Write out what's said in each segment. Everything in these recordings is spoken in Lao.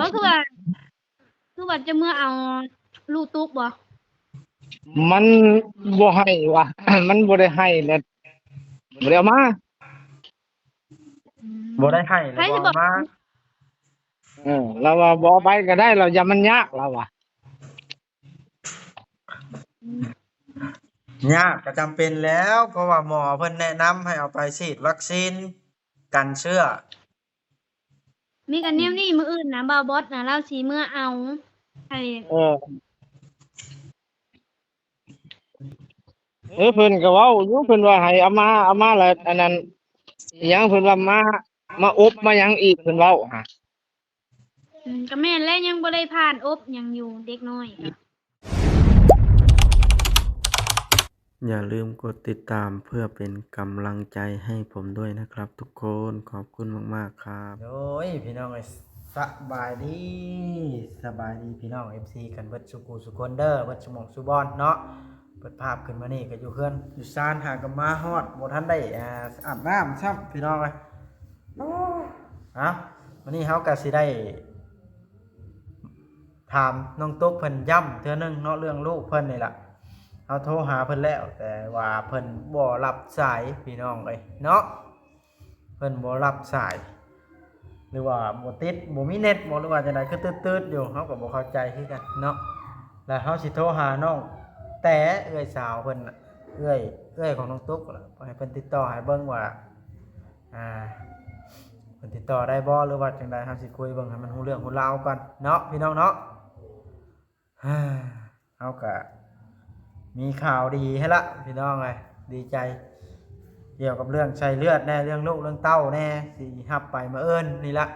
ກໍຄືວ່າ ຄືວ່າຈະເມືອເອົາລູກຕຸກບໍ່? ມັນບໍ່ໃຫ້ວ່າ ມັນບໍ່ໄດ້ໃຫ້ແລ້ວ ບໍ່ໄດ້ເອົາມາ. ອືມ ບໍ່ໄດ້ໃຫ້ແລ້ວບໍ່ເອົາມາ. ເອີ ລາວວ່າບໍ່ເອົາໄປກໍໄດ້ ລາວຢ້ານມັນຍາກ ລາວວ່າ. ຍາກກໍຈຳເປັນແລ້ວ ເພາະວ່າໝໍເພິ່ນແນະນຳໃຫ້ເອົາໄປສີດວັກຊີນກັນເຊື້ອ. ມີກັນແນວນີ້ ມື້ອື່ນນະ ບ່າວບອດນະ ລາວຊິເມືອເອົາໃຫ້. ເອີ ເອີ ເພິ່ນກໍເວົ້າຢູ່ ເພິ່ນວ່າໃຫ້ເອົາມາ ເອົາມາແລ້ວ ອັນນັ້ນ ອີຫຍັງ ເພິ່ນວ່າມາ ມາອົບມາຫຍັງອີກ ເພິ່ນເວົ້າຫະ. ອືມ ກໍແມ່ນແຫຼະ ຍັງບໍ່ໄດ້ຜ່ານອົບຫຍັງຢູ່ ເດັກນ້ອຍກໍ. ຢ່າລືມກົດຕິດຕາມເພື່ອເປັນກຳລັງໃຈໃຫ້ຜົມດ້ວຍນະຄັບທຸກຄົນ. ຂອບຄຸນມາກໆຄັບ. ໂດຍ ພີ່ນ້ອງເອີຍ ສະບາຍດີ ສະບາຍດີພີ່ນ້ອງເອັຟຊີກັນເບິດສູ່ຄູ່ສູ່ຄົນເດີ ເບິດສູ່ໝ່ອງສູ່ບ່ອນເນາະ. ເປີດພາບຂຶ້ນມານີ້ກໍຢູ່ເຮືອນຢູ່ຊານ ຫາກໍມາຮອດ ບໍ່ທັນໄດ້ ອ່າ ອາບນ້ຳຊ້ຳ ພີ່ນ້ອງເອີຍ. ເອົ້າ ມື້ນີ້ເຮົາກໍຊິໄດ້ ຖາມນ້ອງຕຸກເພິ່ນຢ້ຳເທື່ອໜຶ່ງເນາະ ເລື່ອງລູກເພິ່ນນີ້ລະ. ເຮົາໂທຫາເພິ່ນແລ້ວ ແຕ່ວ່າເພິ່ນບໍ່ຮັບສາຍ ພີ່ນ້ອງເອີຍເນາະ. ເພິ່ນບໍ່ຮັບສາຍ ຫຼືວ່າບໍ່ຕິດ ບໍ່ມີເນັດບໍ ຫຼືວ່າຈັ່ງໃດ ຄືຕືດໆຢູ່ ເຮົາກໍບໍ່ເຂົ້າໃຈຄືກັນເນາະ. ແລ້ວເຮົາຊິໂທຫານ້ອງແຕ່ ເອື້ອຍສາວເພິ່ນ ເອື້ອຍ ເອື້ອຍຂອງນ້ອງຕຸກ ໃຫ້ເພິ່ນຕິດຕໍ່ໃຫ້ເບິ່ງວ່າ ອ່າ ເພິ່ນຕິດຕໍ່ໄດ້ບໍ່ ຫຼືວ່າຈັ່ງໃດ ເຮົາຊິຄຸຍເບິ່ງໃຫ້ມັນຮູ້ເລື່ອງຮູ້ລາວກ່ອນເນາະ ພີ່ນ້ອງເນາະ. ເຮົາກະມີຂ່າວດີໃຫ້ລະ ພີ່ນ້ອງເອີຍ ດີໃຈ ກ່ຽວກັບເລື່ອງໃສ່ເລືອດແດ່ ເລື່ອງລູກເລື່ອງເຕົ້າແດ່ ຊິຮັບໄປມື້ອື່ນນີ້ລະ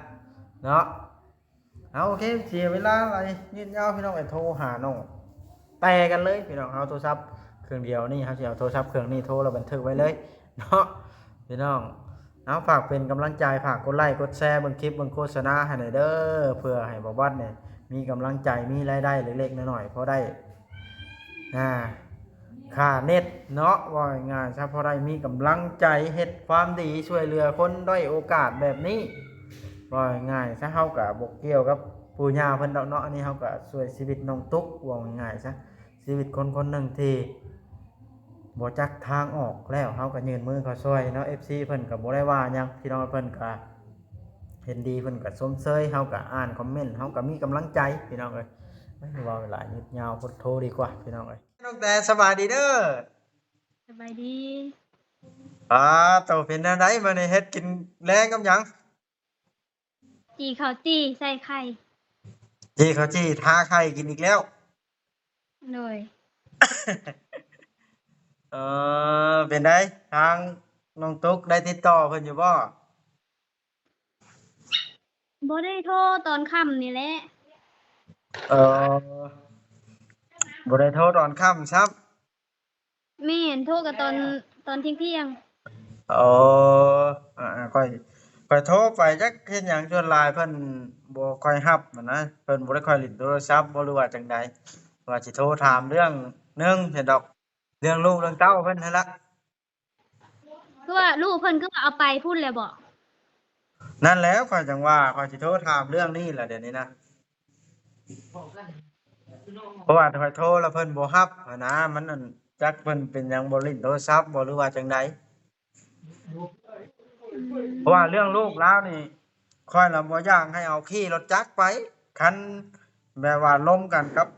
ເນາະ. ເອົາ ໂອເຄ ເສຍເວລາຫຼາຍຍືດຍາວ ພີ່ນ້ອງເອີຍ ໂທຫານ້ອງແຕ່ກັນເລີຍ ພີ່ນ້ອງ. ເຮົາໂທລະສັບເຄື່ອງດຽວນີ້ ເຮົາຊິເອົາໂທລະສັບເຄື່ອງນີ້ໂທ ແລ້ວບັນທຶກໄວ້ເລີຍເນາະ ພີ່ນ້ອງ. ເອົາ ຝາກເປັນກຳລັງໃຈ ຝາກກົດໄລ້ກົດແຊ ເບິ່ງຄລິບເບິ່ງໂຄສະນາໃຫ້ແດ່ເດີ ເພື່ອໃຫ້ບ່າວບອດນີ້ມີກຳລັງໃຈ ມີລາຍໄດ້ເລັກໆນ້ອຍໆ ພໍໄດ້ ອ່າ ຄ່າເນັດເນາະ ເວົ້າງ່າຍໆຊະ ພໍໄດ້ມີກຳລັງໃຈເຮັດຄວາມດີ ຊ່ວຍເຫຼືອຄົນດ້ອຍໂອກາດແບບນີ້. ເວົ້າງ່າຍໆຊະ ເຮົາກະບໍ່ກ່ຽວກັບປູ່ຍ່າເພິ່ນດອກເນາະ ອັນນີ້ເຮົາກະຊ່ວຍຊີວິດນ້ອງຕຸກ ເວົ້າງ່າຍໆຊະ. ຊີວິດຄົນຄົນໜຶ່ງທີ່ບໍ່ຈັກທາງອອກແລ້ວ ເຮົາກໍຍື່ນມືເຂົ້າຊ່ອຍເນາະ ເອັຟຊີເພິ່ນກໍບໍ່ໄດ້ວ່າຫຍັງ ພີ່ນ້ອງ ເພິ່ນກໍເຫັນດີ ເພິ່ນກໍຊົມເຊີຍ ເຮົາກໍອ່ານຄອມເມັນ ເຮົາກໍມີກຳລັງໃຈ ພີ່ນ້ອງເອີຍ. ເວົ້າຫຼາຍຍືດຍາວໂພດໂພດີກວ່າ ພີ່ນ້ອງເອີຍ. ນ້ອງແຕສະບາຍດີເດີ. ສະບາຍດີ. ອ່າ ໂຕເປັນແນວໃດມື້ນີ້ ເຮັດກິນແລງກັບຫຍັງ? ຈີ່ເຂົ້າຈີ່ໃສ່ໄຂ່. ຈີ່ເຂົ້າຈີ່ທາໄຂ່ກິນອີກແລ້ວ. ໂດຍ. ເອີ ເປັນໃດ ທາງນ້ອງຕຸກໄດ້ຕິດຕໍ່ເພິ່ນຢູ່ບໍ່? ບໍ່ໄດ້ໂທຕອນຄ່ຳນີ້ແຫຼະ. ເອີ ບໍ່ໄດ້ໂທຕອນຄ່ຳຊ້ຳ. ແມ່ນ ໂທກໍຕອນ ຕອນທ່ຽງໆ. ໂອ້ ອາ ຂ້ອຍ ຂ້ອຍໂທໄປຈັກເຮັດຫຍັງ ສ່ວນຫຼາຍເພິ່ນບໍ່ຄ່ອຍຮັບຫັ້ນນະ ເພິ່ນບໍ່ໄດ້ຄ່ອຍຫຼິ້ນໂທລະສັບບໍ ຫຼືວ່າຈັ່ງໃດ ວ່າຊິໂທຖາມເລື່ອງໜຶ່ງຊັ້ນດອກ ເລື່ອງລູກເລື່ອງເຕົ້າເພິ່ນຫັ້ນລະ. ຄືວ່າລູກເພິ່ນຄືວ່າເອົາໄປພຸ້ນແລ້ວບໍ? ນັ້ນແຫຼະ ຂ້ອຍຈັ່ງວ່າຂ້ອຍຊິໂທຖາມເລື່ອງນີ້ລະ ດຽວນີ້ນະ ເພາະວ່າຂ້ອຍໂທແລ້ວເພິ່ນບໍ່ຮັບຫັ້ນນະ ມັນ ອັນ ຈັກເພິ່ນເປັນຫຍັງບໍ່ຫຼິ້ນໂທລະສັບບໍ ຫຼືວ່າຈັ່ງໃດ. ເພາະວ່າເລື່ອງລູກລາວນີ້ ຂ້ອຍລະບໍ່ຢາກໃຫ້ເອົາຂີ່ລົດຈັກໄປ ຄັນແບບວ່າລົມກັນກັບ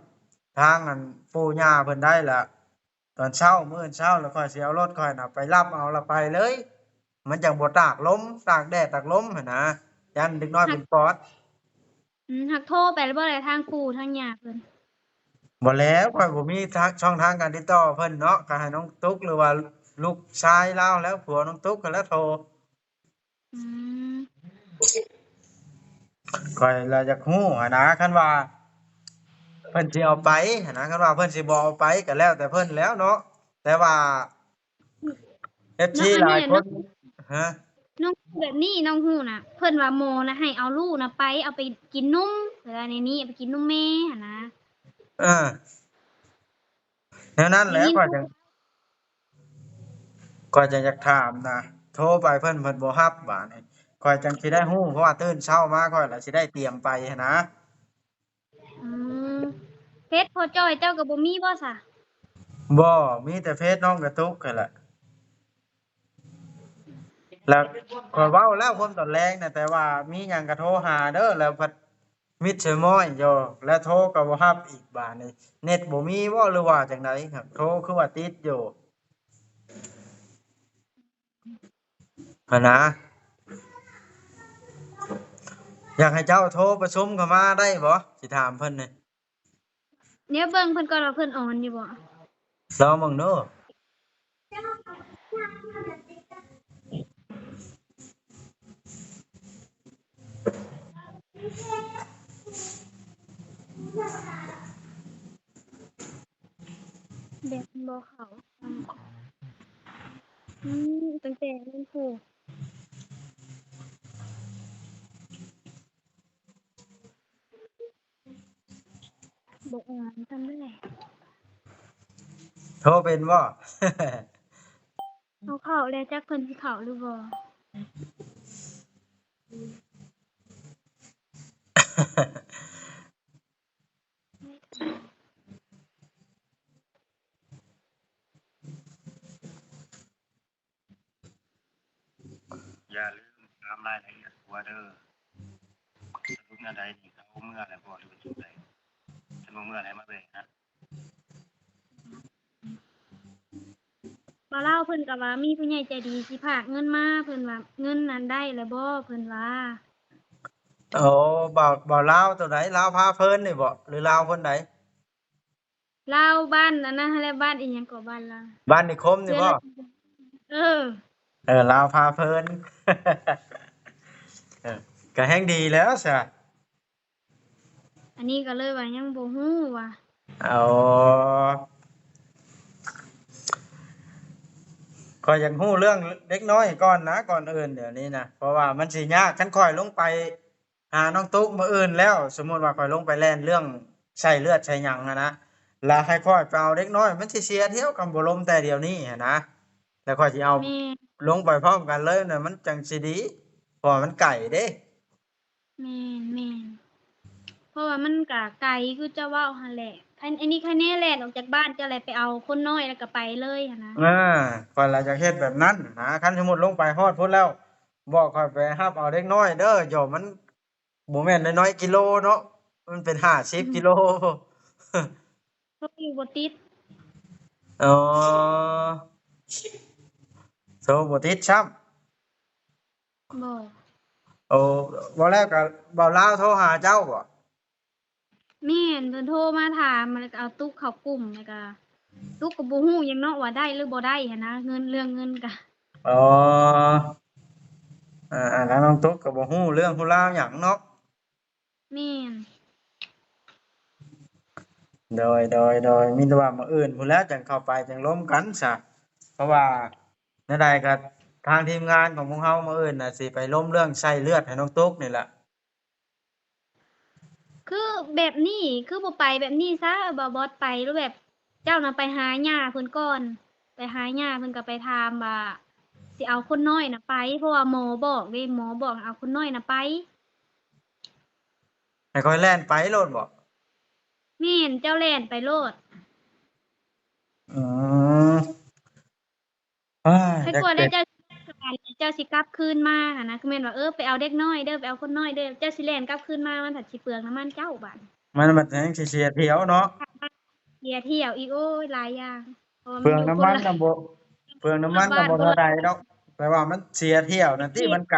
ທາງ ອັນ ປູ່ຍ່າເພິ່ນໄດ້ລະ ຕອນເຊົ້າ ມື້ອື່ນເຊົ້າ ແລ້ວຂ້ອຍຊິເອົາລົດຂ້ອຍນະໄປຮັບເອົາ ແລ້ວໄປເລີຍ ມັນຈັ່ງບໍ່ຕາກລົມ ຕາກແດດຕາກລົມຫັ້ນນະ ຢ້ານເດັກນ້ອຍເປັນປອດ. ອືມ ຫາກໂທໄປແລ້ວບໍ່ໄດ້ ທາງປູ່ທາງຍ່າເພິ່ນ? ບໍ່ແລ້ວ ຂ້ອຍບໍ່ມີທາງ ຊ່ອງທາງການຕິດຕໍ່ເພິ່ນເນາະ ກໍໃຫ້ນ້ອງຕຸກ ຫຼືວ່າລູກຊາຍລາວແລ້ວ ຜົວນ້ອງຕຸກຫັ້ນແຫຼະໂທ. ອືມ ຂ້ອຍລະຢາກຮູ້ຫັ້ນນະ ຄັນວ່າເພິ່ນຊິເອົາໄປຫັ້ນນະ ຄັນວ່າເພິ່ນຊິບໍ່ເອົາໄປກໍແລ້ວແຕ່ເພິ່ນແລ້ວເນາະ ແຕ່ວ່າເອັຟຊີຫຼາຍຄົນ ຮະ ນ້ອງ ແບບນີ້ນ້ອງຮູ້ນະ ເພິ່ນວ່າໝໍນະໃຫ້ເອົາລູກນະໄປ ເອົາໄປກິນນົມ ເວລາໃນນີ້ເອົາໄປກິນນົມແມ່ຫັ້ນນະ. ເອີ ແນວນັ້ນແຫຼະ ຂ້ອຍຈັ່ງ ຂ້ອຍຈັ່ງຢາກຖາມນະ ໂທໄປເພິ່ນ ເພິ່ນບໍ່ຮັບບາດນີ້ ຂ້ອຍຈັ່ງຊິໄດ້ຮູ້ ເພາະວ່າຕື່ນເຊົ້າມາຂ້ອຍລະຊິໄດ້ຕຽມໄປຫັ້ນນະ. ອືມ ເຟສພໍ່ຈ້ອຍເຈົ້າກໍບໍ່ມີບໍ່ຊະ? ບໍ່ ມີແຕ່ເຟສນ້ອງກະຕຸກຫັ້ນແຫຼະ. ແລ້ວຂ້ອຍເວົ້າແລ້ວຄົນຕອນແລງນະ ແຕ່ວ່າມີຫຍັງກະໂທຫາເດີ ແລ້ວພັດມິດສະມ້ອຍຢູ່ ແລ້ວໂທກໍບໍ່ຮັບອີກ. ບາດນີ້ເນັດບໍ່ມີບໍ່ ຫຼືວ່າຈັ່ງໃດ? ໂທຄືວ່າຕິດຢູ່ ຫັ້ນນະ. ຢາກໃຫ້ເຈົ້າໂທປະຊຸມເຂົ້າມາໄດ້ບໍ່? ຊິຖາມເພິ່ນນີ້. ດຽວເບິ່ງເພິ່ນກ່ອນວ່າເພິ່ນອອນຢູ່ບໍ່? ລອງເບິ່ງດູ. ແບບບໍ່ເຂົ້າ. ອືມ ຕັ້ງແຕ່ນັ້ນພຸ້ນ ບໍ່ອ່ານຊ້ຳເລີຍ. ໂທເປັນບໍ່? ເຮົາເຂົ້າແລ້ວ ຈັກເພິ່ນຊິເຂົ້າຫຼືບໍ່. ຢ່າລືມຖາມລາຍລະອຽດຜົວເດີ ສະຫຼຸບແນວໃດນີ້ ເຂົາເມືອແລ້ວບໍ່ ຫຼືວ່າຈັ່ງໃດ? ຄັນບໍ່ເມືອແລ້ວໃຫ້ມາແວ່ນະ. ບ່າວລາວເພິ່ນກໍວ່າມີຜູ້ໃຫຍ່ໃຈດີຊິພາກເງິນມາ ເພິ່ນວ່າເງິນນັ້ນໄດ້ແລ້ວບໍ່ ເພິ່ນວ່າ. ໂອ້ ບ່າວ ບ່າວລາວໂຕໃດ? ລາວພາເພີນນີ້ບໍ່ ຫຼືລາວຄົນໃດ? ລາວບ້ານອັນນັ້ນຫັ້ນແຫຼະ ບ້ານອີ່ຫຍັງເກາະ ບ້ານລາວ ບ້ານນິຄົມນີ້ບໍ່? ເອີ ເອີ ລາວພາເພີນ. ເອີ ກະແຮ່ງດີແລ້ວຊະ. ອັນນີ້ກໍເລີຍວ່າຍັງບໍ່ຮູ້ວ່າ ເອົາ ຂ້ອຍຢາກຮູ້ເລື່ອງເດັກນ້ອຍກ່ອນນະ ກ່ອນອື່ນດຽວນີ້ນະ ເພາະວ່າມັນຊິຍາກ ຄັນຂ້ອຍລົງໄປຫານ້ອງຕຸກມື້ອື່ນແລ້ວ ສົມມຸດວ່າຂ້ອຍລົງໄປແລ່ນເລື່ອງໃສ່ເລືອດໃສ່ຫຍັງຫັ້ນນະ ແລ້ວໃຫ້ຂ້ອຍໄປເອົາເດັກນ້ອຍ ມັນຊິເສຍທ່ຽວ ຄັນບໍ່ລົມແຕ່ດຽວນີ້ຫັ້ນນະ ແລ້ວຂ້ອຍຊິເອົາ ແມ່ນ ລົງໄປພ້ອມກັນເລີຍນະ ມັນຈັ່ງຊິດີ ເພາະວ່າມັນໄກເດ້. ແມ່ນໆ ເພາະວ່າມັນກະໄກຄືເຈົ້າເວົ້າຫັ້ນແຫຼະ ອັນນີ້ຄະແນແລ່ນອອກຈາກບ້ານ ເຈົ້າແຫຼະໄປເອົາຄົນນ້ອຍແລ້ວກະໄປເລີຍຫັ້ນນະ. ອ່າ ຂ້ອຍລະຢາກເຮັດແບບນັ້ນນະ ຄັນສົມມຸດລົງໄປຮອດພຸ້ນແລ້ວ ບອກຂ້ອຍໄປຮັບເອົາເດັກນ້ອຍເດີ ໂຢ ມັນບໍ່ແມ່ນນ້ອຍໆກິໂລເນາະ ມັນເປັນຫ້າສິບກິໂລ. ໂທຢູ່ບໍ່ຕິດ. ອໍ ໂທບໍ່ຕິດຊ້ຳ. ບໍ່. ໂອ້ ບໍ່ແລ້ວກະເບົາລາວໂທຫາເຈົ້າບໍ່? ແມ່ນ ເພິ່ນໂທມາຖາມ ແລ້ວກະເອົາຕຸກເຂົ້າກຸ່ມ ແລ້ວກະຕຸກກໍບໍ່ຮູ້ຫຍັງເນາະ ວ່າໄດ້ຫຼືບໍ່ໄດ້ຫັ້ນນະ ເງິນ ເລື່ອງເງິນກະ. ອໍ ອາ ທາງນ້ອງຕຸກກໍບໍ່ຮູ້ເລື່ອງຮູ້ລາວຫຍັງເນາະ. ແມ່ນ. ໂດຍ ໂດຍ ໂດຍ ມີແຕ່ວ່າມື້ອື່ນພຸ້ນແຫຼະ ຈັ່ງເຂົ້າໄປຈັ່ງລົມກັນຊະ ເພາະວ່າແນວໃດກໍທາງທີມງານຂອງພວກເຮົາມື້ອື່ນນະ ຊິໄປລົມເລື່ອງໃສ່ເລືອດໃຫ້ນ້ອງຕຸກນີ້ແຫຼະ. ຄືແບບນີ້ ຄືບໍ່ໄປແບບນີ້ຊະ ບ່າວບອດ ໄປແບບ ເຈົ້ານະໄປຫາຍ່າເພິ່ນກ່ອນ ໄປຫາຍ່າເພິ່ນກໍໄປຖາມວ່າ ຊິເອົາຄົນນ້ອຍນະໄປ ເພາະວ່າໝໍບອກເດ້ ໝໍບອກໃຫ້ເອົາຄົນນ້ອຍນະໄປ. ໃຫ້ຂ້ອຍແລ່ນໄປໂລດບໍ? ແມ່ນ ເຈົ້າແລ່ນໄປໂລດ. ອືມ ເອີຍ ຄັນກວ່າແລ້ວເຈົ້າ ເຈົ້າຊິກັບຄືນມາຫັ້ນນະ ຄືແມ່ນວ່າ ເອີ ໄປເອົາເດັກນ້ອຍເດີ ໄປເອົາຄົນນ້ອຍເດີ ເຈົ້າຊິແລ່ນກັບຄືນມາ ມັນພັດຊິເປືອງນ້ຳມັນເຈົ້າບາດນີ້. ມັນບັດແຮ່ງຊິເສຍທ່ຽວເນາະ. ເສຍທ່ຽວອີກ ໂອ້ຍ ຫຼາຍຢ່າງ ເພາະວ່າມັນຢູ່ຄົນລະ ເປືອງນ້ຳມັນນຳບໍ່ ເປືອງນ້ຳມັນນຳບໍ່ເທົ່າໃດດອກ ແຕ່ວ່າມັນເສຍທ່ຽວນັ້ນຕິ ມັນໄກ.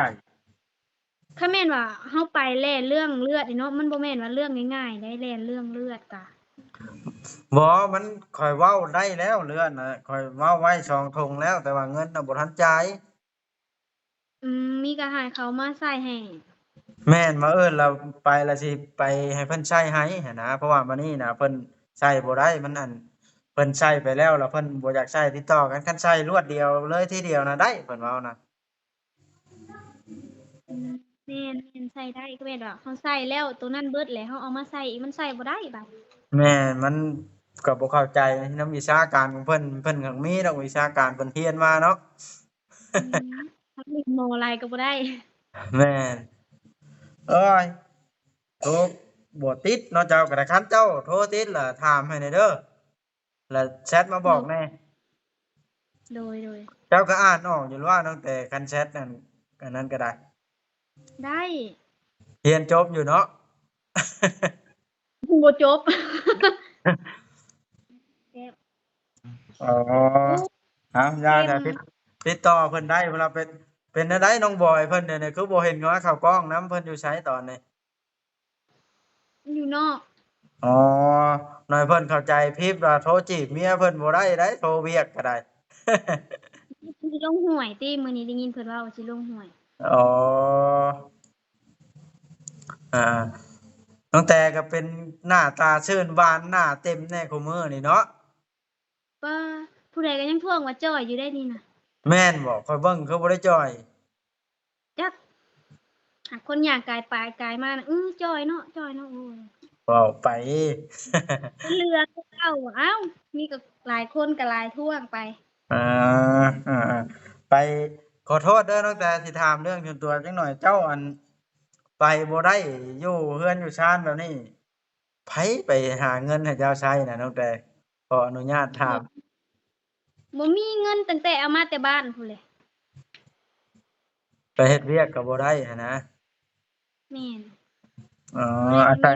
ຄັນແມ່ນວ່າເຮົາໄປແລ່ນເລື່ອງເລືອດນີ້ເນາະ ມັນບໍ່ແມ່ນວ່າເລື່ອງງ່າຍໆໃດ ແລ່ນເລື່ອງເລືອດກະ. ບໍ່ ມັນ ຂ້ອຍເວົ້າໄດ້ແລ້ວເລືອດນະ ຂ້ອຍເວົ້າໄວ້ສອງຖົງແລ້ວ ແຕ່ວ່າເງິນນະບໍ່ທັນຈ່າຍ. ອືມ ມີກະໃຫ້ເຂົາມາໃສ່ໃຫ້. ແມ່ນ ມາເອີ້ນລະໄປລະຊິໄປໃຫ້ເພິ່ນໃສ່ໃຫ້ຫັ້ນນະ ເພາະວ່າມື້ນີ້ນະເພິ່ນໃສ່ບໍ່ໄດ້ ມັນ ອັນ ເພິ່ນໃສ່ໄປແລ້ວ ລະເພິ່ນບໍ່ຢາກໃສ່ຕິດຕໍ່ກັນ ຄັນໃສ່ລວດດຽວເລີຍທີດຽວນະໄດ້ ເພິ່ນເວົ້ານະ. ອືມ ແມ່ນໆ ໃສ່ໄດ້ ກໍແມ່ນວ່າເຮົາໃສ່ແລ້ວໂຕນັ້ນເບິດແລ້ວ ເຮົາເອົາມາໃສ່ອີກ ມັນໃສ່ບໍ່ໄດ້ບາດ. ແມ່ນ ມັນກໍບໍ່ເຂົ້າໃຈນຳວິຊາການຂອງເພິ່ນ ເພິ່ນກໍມີດອກວິຊາການເພິ່ນຮຽນມາເນາະ. ອືມ ເຮົາເປັນໝໍຫຼາຍກໍບໍ່ໄດ້. ແມ່ນ. ໂອ້ຍ ໂທບໍ່ຕິດເນາະ ເຈົ້າກໍໄດ້. ຄັນເຈົ້າໂທຕິດລະຖາມໃຫ້ແດ່ເດີ ລະແຊັດມາບອກແດ່. ໂດຍ ໂດຍ ເຈົ້າກໍອ່ານອອກຢູ່ລະວ່າ ຕັ້ງແຕ່ຄັນແຊັດນັ້ນ ອັນນັ້ນກໍໄດ້. ໄດ້ ຮຽນຈົບຢູ່ເນາະ? ບໍ່ຈົບ. ອໍ ເອົາ ຢ່າແຫຼະ ຕິດ ຕິດຕໍ່ເພິ່ນໄດ້. ເວລາເປັນ ເປັນແນວໃດນ້ອງບອຍເພິ່ນດຽວນີ້ ຄືບໍ່ເຫັນມາເຂົ້າກ້ອງນຳ? ເພິ່ນຢູ່ໃສຕອນນີ້? ຢູ່ນອກ. ອໍ ນ້ອຍເພິ່ນເຂົ້າໃຈຜິດວ່າໂທຈີບເມຍເພິ່ນບໍ່ໄດ້ໃດ໋ ໂທວຽກກໍໄດ້. ຊິລົງຫ້ວຍຕິ ມື້ນີ້ໄດ້ຍິນເພິ່ນເວົ້າວ່າຊິລົງຫ້ວຍ. ອໍ ອ່າ ນ້ອງແຕກໍເປັນໜ້າຕາຊື່ນບານ ໜ້າເຕັມແດ່ຄູ່ມື້ນີ້ເນາະ. ປ້າ ຜູ້ໃດກໍຍັງທ້ວງວ່າຈ່ອຍຢູ່ໄດ໋ນີ້ນະ. ແມ່ນບໍ່? ຂ້ອຍເບິ່ງຄືບໍ່ໄດ້ຈ່ອຍ. ຈັກ ຫາກຄົນຍ່າງກາຍໄປກາຍມານະ ອື ຈ່ອຍເນາະ ຈ່ອຍເນາະ. ໂອ້ຍ ເວົ້າໄປ ເຫຼືອເກົ່າ. ເອົ້າ ມີກໍຫຼາຍຄົນກໍຫຼາຍທ້ວງໄປ. ອ່າ ອ່າ ໄປ ຂໍໂທດເດີນ້ອງແຕ ຊິຖາມເລື່ອງສ່ວນຕົວຈັກໜ່ອຍ. ເຈົ້າ ອັນ ໄປບໍ່ໄດ້ ຢູ່ເຮືອນຢູ່ຊານແບບນີ້ ໃຜໄປຫາເງິນໃຫ້ເຈົ້າໃຊ້ນະນ້ອງແຕ? ຂໍອະນຸຍາດຖາມ. ບໍ່ມີເງິນ ຕັ້ງແຕ່ເອົາມາແຕ່ບ້ານພຸ້ນແຫຼະ. ໄປເຮັດວຽກກໍບໍ່ໄດ້ຫັ້ນນະ? ແມ່ນ. ອໍ ອາໄສ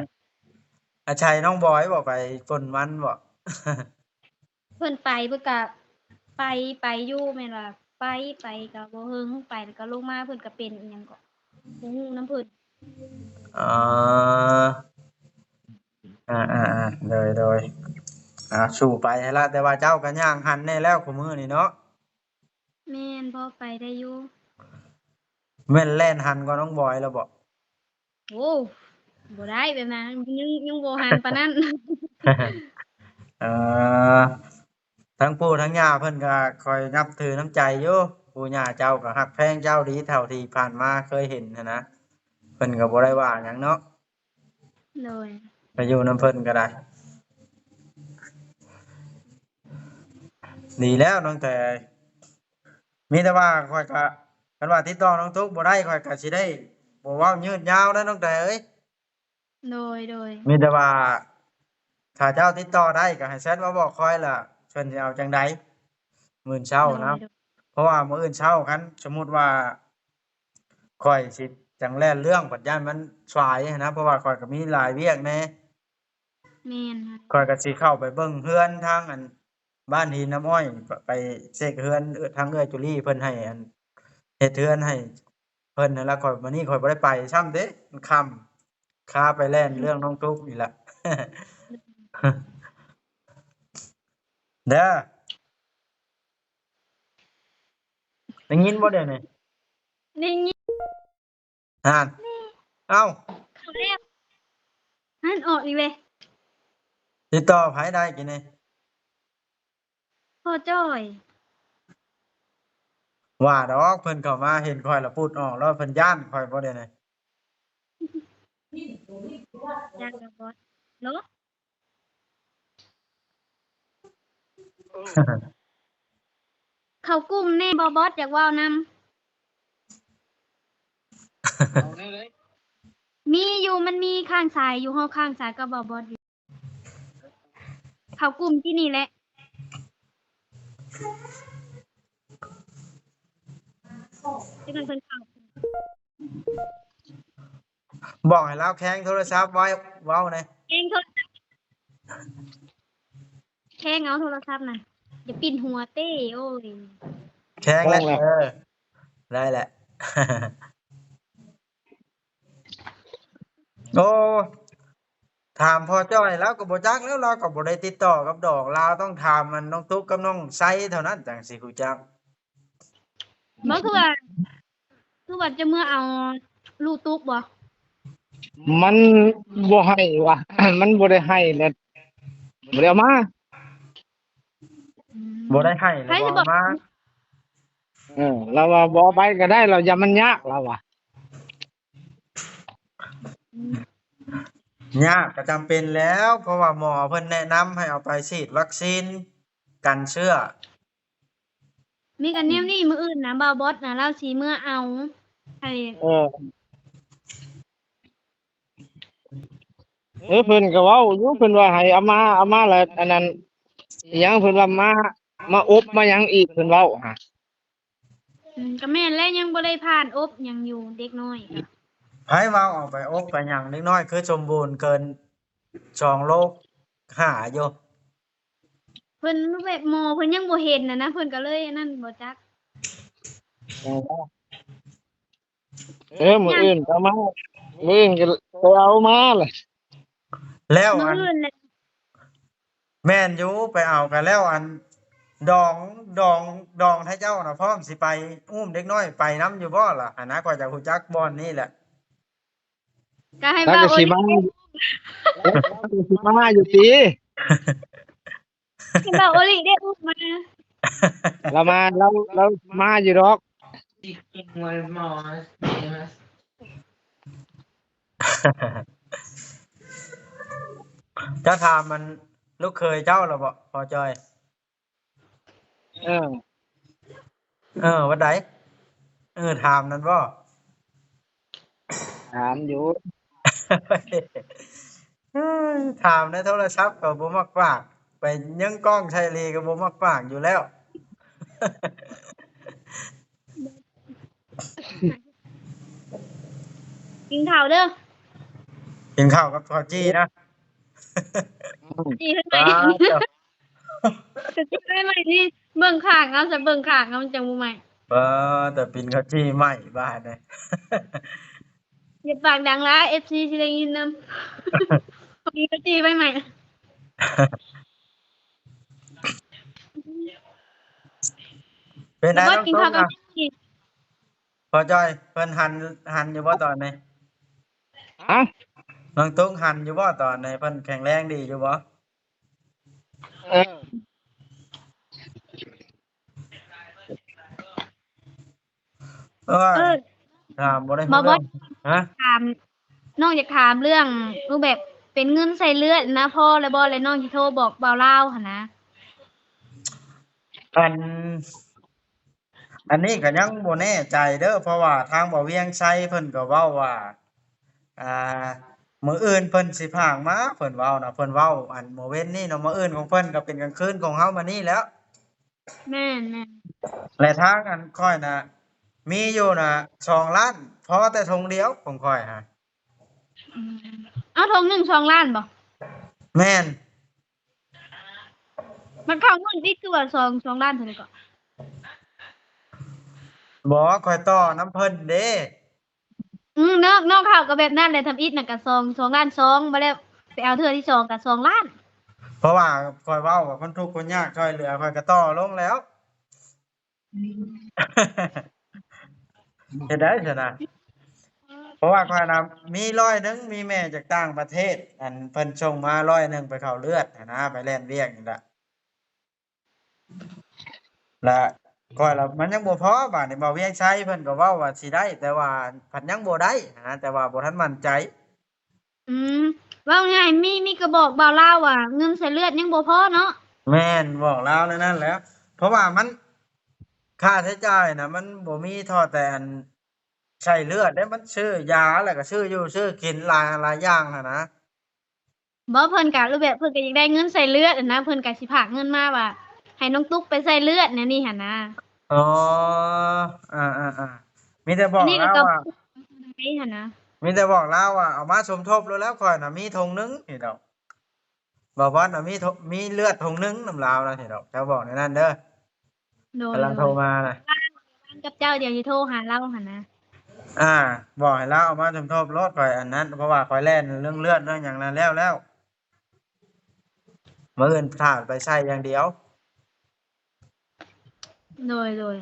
ອາໄສນ້ອງບອຍບໍ່ ໄປຝົນມັນບໍ່? ເພິ່ນໄປ ເພິ່ນກະໄປ ໄປຢູ່ ແມ່ນວ່າໄປ ໄປກະບໍ່ເຖິງ ໄປແລ້ວກະລົງມາ ເພິ່ນກະເປັນອີ່ຫຍັງເກາະ ບໍ່ຮູ້ນຳເພິ່ນ. ອໍ ອ່າໆໆ ໂດຍໆ ອ່າ ສູ້ໄປຫັ້ນລະ. ແຕ່ວ່າເຈົ້າກະຍ່າງຫັນແດ່ແລ້ວ ຄູ່ມື້ນີ້ເນາະ. ແມ່ນ ພໍໄປໄດ້ຢູ່. ແມ່ນແລ່ນຫັນກວ່ານ້ອງບອຍແລ້ວບໍ່? ໂອ້ ບໍ່ໄດ້ແບບນັ້ນ ຍັງ ຍັງບໍ່ຫັນປານນັ້ນ. ເອີ ທັງປູ່ທັງຍ່າເພິ່ນກໍ ຂ້ອຍນັບຖືນຳໃຈຢູ່. ປູ່ຍ່າເຈົ້າກໍຮັກແພງເຈົ້າດີ ເທົ່າທີ່ຜ່ານມາເຄີຍເຫັນຫັ້ນນະ. ເພິ່ນກໍບໍ່ໄດ້ວ່າຫຍັງເນາະ. ໂດຍ ໄປຢູ່ນຳເພິ່ນກໍໄດ້. ດີແລ້ວນ້ອງແຕ. ມີແຕ່ວ່າຂ້ອຍກະ ຄັນວ່າຕິດຕໍ່ນ້ອງຕຸກບໍ່ໄດ້ ຂ້ອຍກະຊິໄດ້ບໍ່ເວົ້າຍືດຍາວແລ້ວນ້ອງແຕເອີຍ. ໂດຍ ໂດຍ ມີແຕ່ວ່າຖ້າເຈົ້າຕິດຕໍ່ໄດ້ກະໃຫ້ແຊັດມາບອກຂ້ອຍລະ ເພິ່ນຊິເອົາຈັ່ງໃດມື້ເຊົ້ານະ. ໂດຍ ໂດຍ ເພາະວ່າມື້ອື່ນເຊົ້າ ຄັນສົມມຸດວ່າຂ້ອຍຊິຈັ່ງແລ່ນເລື່ອງ ບັດຢ້ານມັນສາຍຫັ້ນນະ ເພາະວ່າຂ້ອຍກະມີຫຼາຍວຽກແດ່. ແມ່ນ ຂ້ອຍກໍຊິເຂົ້າໄປເບິ່ງເຮືອນທາງ ອັນ ບ້ານຫີນນ້ຳອ້ອຍ ໄປເຊັກເຮືອນ ເອື້ອຍ ທາງເອື້ອຍຈຸລີເພິ່ນໃຫ້ ອັນ ເຮັດເຮືອນໃຫ້ເພິ່ນຫັ້ນລະ. ຂ້ອຍ ມື້ນີ້ຂ້ອຍບໍ່ໄດ້ໄປຊ້ຳເດ້ ມັນຄ່ຳ ຄາໄປແລ່ນເລື່ອງນ້ອງຕຸກນີ້ລະເດີ. ໄດ້ຍິນບໍ່ດຽວນີ້? ໄດ້ຍິນ. ຫັ້ນ ເອົ້າ ເຂົ້າແລ້ວ ຫັ້ນ ອອກອີກເລີຍ. ຕິດຕໍ່ໃຜໄດ້ກີ້ນີ້? ພໍ່ຈ້ອຍ. ວ່າດອກ ເພິ່ນເຂົ້າມາເຫັນຂ້ອຍລະປຸດອອກແລ້ວ ເພິ່ນຢ້ານຂ້ອຍບໍ່ດຽວນີ້? ຢ້ານກະບໍ່ເນາະ. ເຂົ້າກຸ່ມແດ່ ບ່າວບອດຢາກເວົ້ານຳ. ມີຢູ່ ມັນມີຄ້າງສາຍຢູ່ ເຮົາຄ້າງສາຍກັບບ່າວບອດຢູ່. ເຂົ້າກຸ່ມທີ່ນີ້ແຫຼະ ຈັກໜ່ອຍເພິ່ນເຂົ້າ. ບອກໃຫ້ລາວແຄງໂທລະສັບໄວ້ ເວົ້າແດ່. ແຄງໂທລະສັບ ແຄງເອົາໂທລະສັບນະ ຢ່າປິ່ນຫົວເຕ້. ໂອ້ຍ ແຄງແລ້ວ ເອີ ໄດ້ແຫຼະ. ໂອ້ ຖາມພໍ່ຈ້ອຍລາວກໍບໍ່ຈັກແລ້ວ ລາວກໍບໍ່ໄດ້ຕິດຕໍ່ກັບດອກ ລາວຕ້ອງຖາມອັນນ້ອງຕຸກກັບນ້ອງໄຊເທົ່ານັ້ນຈັ່ງຊິຮູ້ຈັກ. ບໍ່ ຄືວ່າ ຄືວ່າຈະເມືອເອົາລູກຕຸກບໍ່? ມັນບໍ່ໃຫ້ວ່າ ມັນບໍ່ໄດ້ໃຫ້ແລ້ວ ບໍ່ໄດ້ເອົາມາ. ອືມ ບໍ່ໄດ້ໃຫ້ແລ້ວບໍ່ເອົາມາ. ເອີ ລາວວ່າບໍ່ເອົາໄປກໍໄດ້ ລາວຢ້ານມັນຍາກ ລາວວ່າ. ຍາກກໍຈຳເປັນແລ້ວ ເພາະວ່າໝໍເພິ່ນແນະນຳໃຫ້ເອົາໄປສີດວັກຊີນກັນເຊື້ອ. ມີກັນແນວນີ້ ມື້ອື່ນນະ ບ່າວບອດນະ ລາວຊິເມືອເອົາ ໃຫ້ ເອີ ເອີ ເພິ່ນກໍເວົ້າຢູ່ ເພິ່ນວ່າໃຫ້ເອົາມາ ເອົາມາແລ້ວ ອັນນັ້ນ ອີຫຍັງ ເພິ່ນວ່າມາ ມາອົບມາຫຍັງອີກ ເພິ່ນເວົ້າຫະ. ອືມ ກໍແມ່ນແຫຼະ ຍັງບໍ່ໄດ້ຜ່ານອົບຫຍັງຢູ່ ເດັກນ້ອຍກໍ ໃຜເວົ້າເອົາໄປອົບໄປຫຍັງ ເດັກນ້ອຍຄືສົມບູນເກີນສອງໂລຫ້າຢູ່. ເພິ່ນແບບໝໍເພິ່ນຍັງບໍ່ເຫັນນະນະ ເພິ່ນກໍເລີຍອັນນັ້ນບໍ່ຈັກ. ເອີ ມື້ອື່ນກໍເອົາມາ ມື້ອື່ນກໍໄປເອົາມາແຫຼະ ແລ້ວ ມື້ອື່ນແຫຼະ ແມ່ນຢູ່ ໄປເອົາກັນແລ້ວ ອັນ ດອງ ດອງ ດອງໃຫ້ເຈົ້ານະ ພ້ອມຊິໄປ ອຸ້ມເດັກນ້ອຍໄປນຳຢູ່ບໍ່ລະ? ຫັ້ນນະ ຂ້ອຍຢາກຮູ້ຈັກບ່ອນນີ້ແຫຼະ. ກໍໃຫ້ ແລ້ວກໍຊິມາ ແລ້ວກໍຊິມາຢູ່ຕິ. ເຫັນບໍ່ ໂອລິໄດ້ອຸ້ມມາ ລາວມາ ລາວ ລາວມາຢູ່ດອກ. ເຈົ້າຖາມມັນລູກເຂີຍເຈົ້າລະບໍ່ ພໍ່ຈ້ອຍ? ເອີ ເອີ ວັດໃດ? ເອີ ຖາມນັ້ນບໍ່? ຖາມຢູ່ ຖາມໃນໂທລະສັບກໍບໍ່ມັກປາກ ໄປຍິງກ້ອງໃສ່ເລກໍບໍ່ມັກປາກຢູ່ແລ້ວ. ກິນເຂົ້າເດີ ກິນເຂົ້າກັບເຂົ້າຈີ່ນະ ຈີ່ເຮັດໃໝ່ ເຂົ້າຈີ່ໃໝ່ໆ ນີ້ ເບິ່ງຂ້າງເອົາຊະ ເບິ່ງຂ້າງເອົາ ມັນຈັ່ງບໍ່ໄໝ້. ເອີ ແຕ່ປິ່ນເຂົ້າຈີ່ໄໝ້ບາດນີ້ ຢ່າປາກດັງຫຼາຍ ເອັຟຊີຊິໄດ້ຍິນນຳ ກິນເຂົ້າຈີ່ໄໝ່ໆ. ເປັນໃດ ນ້ອງຕຸກ ກິນເຂົ້າກັບຫຍັງ? ພໍ່ຈ້ອຍ ເພິ່ນຫັນ ຫັນຢູ່ບໍ່ຕອນນີ້? ຮະ? ນ້ອງຕຸກຫັນຢູ່ບໍ່ຕອນນີ້? ເພິ່ນແຂງແຮງດີຢູ່ບໍ່? ເອີ ເອີຍ ເອີ ຖາມບໍ່ໄດ້ຮູ້ເລື່ອງ. ຮະ? ຖາມ ນ້ອງຢາກຖາມເລື່ອງ ຄືແບບເປັນເງິນໃສ່ເລືອດນະ ພໍແລ້ວບໍ່? ແລ້ວນ້ອງຊິໂທບອກບ່າວລາວຫັ້ນນະ. ອັນ ອັນນີ້ກໍຍັງບໍ່ແນ່ໃຈເດີ ເພາະວ່າທາງບ່າວວຽງໄຊເພິ່ນກໍເວົ້າວ່າ ອ່າ ມື້ອື່ນເພິ່ນຊິພາກມາ ເພິ່ນເວົ້ານະ ເພິ່ນເວົ້າ ອັນ ມື້ເວັນນີ້ເນາະ ມື້ອື່ນຂອງເພິ່ນກໍເປັນກາງຄືນຂອງເຮົາມານີ້ແລ້ວ. ແມ່ນໆ ແລະທາງອັນຂ້ອຍນະ ມີຢູ່ນະສອງລ້ານ ພໍແຕ່ຖົງດຽວຂອງຂ້ອຍຫະ. ອືມ ເອົາ ຖົງໜຶ່ງສອງລ້ານບໍ່? ແມ່ນ. ມັນເຂົ້າງວດຕິດຄືວ່າສອງ ສອງລ້ານເທົ່າໃດເກາະ? ບໍ່ ຂ້ອຍຕໍ່ນຳເພິ່ນເດ້. ອືມ ນ້ອງ ນ້ອງເຂົ້າກໍແບບນັ້ນແຫຼະ ທຳອິດນະກະສອງ ສອງລ້ານສອງ ບາດແລ້ວໄປເອົາເທື່ອທີສອງກະສອງລ້ານ. ເພາະວ່າຂ້ອຍເວົ້າວ່າຄົນທຸກຄົນຍາກຊ່ອຍເຫຼືອ ຂ້ອຍກະຕໍ່ລົງແລ້ວ. ເຮັດໄດ້ຊັ້ນນະ ເພາະວ່າຂ້ອຍນະມີຮ້ອຍໜຶ່ງ ມີແມ່ຈາກຕ່າງປະເທດ ອັນເພິ່ນສົ່ງມາຮ້ອຍໜຶ່ງ ໄປເຂົ້າເລືອດຫັ້ນນະ ໄປແລ່ນວຽກນີ້ລະ ລະຂ້ອຍລະມັນຍັງບໍ່ພໍ. ບາດນີ້ບ່າວວຽງໄຊເພິ່ນກໍເວົ້າວ່າຊິໄດ້ ແຕ່ວ່າພັດຍັງບໍ່ໄດ້ຫັ້ນນະ ແຕ່ວ່າບໍ່ທັນໝັ້ນໃຈ. ອືມ ເວົ້າງ່າຍ ມີ ມີກະບອກບ່າວລາວວ່າເງິນໃສ່ເລືອດຍັງບໍ່ພໍເນາະ. ແມ່ນ ບອກລາວແນວນັ້ນແຫຼະ ເພາະວ່າມັນ ຄ່າໃຊ້ຈ່າຍນະ ມັນບໍ່ມີທໍ່ແຕ່ອັນໃສ່ເລືອດເດ້ ມັນຊື້ຢາ ແລ້ວກະຊື້ຢູ່ຊື້ກິນຫຼາຍ ຫຼາຍຢ່າງຫັ້ນນະ. ບໍ່ ເພິ່ນກະ ແບບເພິ່ນກະຢາກໄດ້ເງິນໃສ່ເລືອດຫັ້ນນະ ເພິ່ນກະຊິພາກເງິນມາວ່າໃຫ້ນ້ອງຕຸກໄປໃສ່ເລືອດແນວນີ້ຫັ້ນນະ. ອໍ ອາໆໆ ມີແຕ່ບອກລາວວ່າ ມີແຕ່ບອກລາວວ່າເອົາມາສົມທົບໂລດແລ້ວ ຂ້ອຍນະມີຖົງໜຶ່ງນີ້ດອກ. ບ່າວບອນນະມີຖົງ ມີເລືອດຖົງໜຶ່ງນຳລາວນະ ເຈົ້າບອກແນວນັ້ນເດີ. ໂດຍ ກຳລັງໂທມານະ ກັບເຈົ້າ ດຽວຊິໂທຫາລາວຫັ້ນນະ. ອາ ບອກໃຫ້ລາວເອົາມາສົມທົບໂລດ ຂ້ອຍອັນນັ້ນ ເພາະວ່າຂ້ອຍແລ່ນເລື່ອງເລືອດເລື່ອງຫຍັງນັ້ນແລ້ວໆ ມື້ອື່ນຖ້າໄປໃສ່ຢ່າງດຽວ. ໂດຍ ໂດຍ